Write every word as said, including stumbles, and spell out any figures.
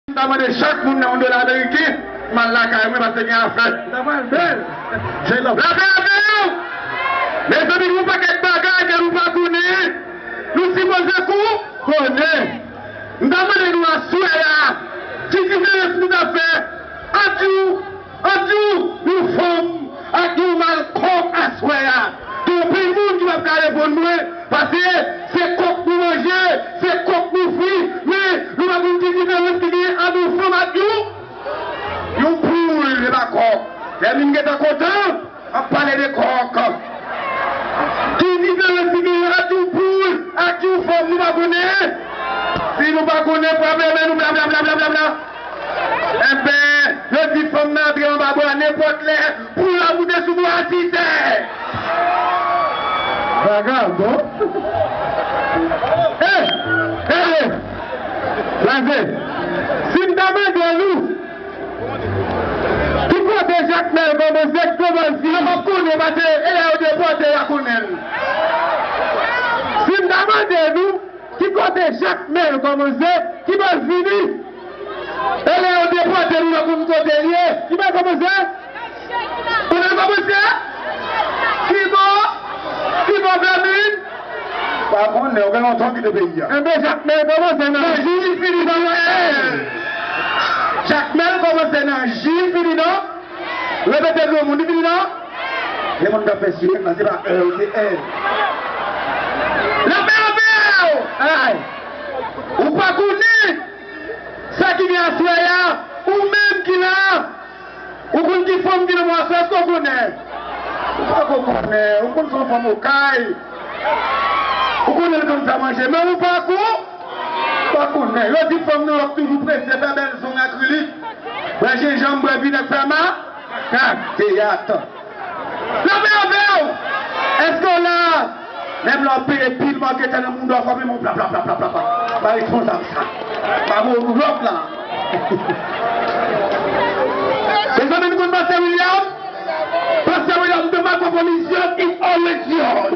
M ta mande chak moun nan yon dola ameriken, m al lakay mwen paske gen afè. Sa pral bèl. Lapè avè w! Mezanmi, gen yon pakèt bagay ke nou pa konnen. Nou sipoze kou konnen. M ta mande nou aswè a, ki diferans nou ta fè ant yon, ant yon, yon fanm ak yon malkòk aswè a? Gen anpil moun ki p ap ka reponn mwen, paske se kòk nou manje, se kòk nou fri, men nou pa konn ki diferans ki genyen ant yon fanm ak yon, yon poul, e pa kòk. Lè m gentan kontan, ap pale de kòk. Ki diferans ki genyen ant yon poul ak yon fanm, nou pa konnen? Si nou pa konnen, pran men nou, bla, bla, bla, bla, bla, bla. Enben, yo di fanm nan antre anba bwa nenpòt lè, poul la moute sou bwa a sis è. Vagabon. Eh, eh, eh. Blaze, si m ta mande nou, ki kote Jakmèl kòmanse, ki kote l fini? Yo p ap konnen, paske e lè yo depòte, y a konnen l. Si m ta mande nou, ki kote Jakmèl kòmanse, ki bò l fini? E lè yo depòte, nou pa konn kote l ye. Ki bò l kòmanse? Kote l kòmanse? Ki bò? Ki bò, Vèmin? Pa konnen, ou gen lontan w kite peyi a. Enben, Jakmèl kòmanse nan J, li fini nan L. Jakmèl kòmanse nan J, li fini nan, repete, granmoun, li fini nan. Gen moun k ap fè sirèn la, se pa L, se L. Lapè avè w! Ay! Ou pa konnen sa ki gen aswè a, ou menm ki la. Ou konn ki fanm ki nan mwen aswè, èske w konnen? Ou pa ko konnen, ou konn se yon fanm okay. Ou konnen l konn fè manje, men ou pa ko, pa konnen. Yo di fanm nan w ap toujou prese, fè bèl zong akrilik, bwè jenjanm, bwè vinèg, fè ma, makak, teyat. Lapè avè w! Èske w la? Menm lè w peye pil maketa nan mouda w, frape mwen, pla, pla, pla, pla, pla, pla. Pa responsab sa. Pa bon lòt la. Mezanmi, nou konn Pastè William? Pastè William, the microphone is yours, it's always yours.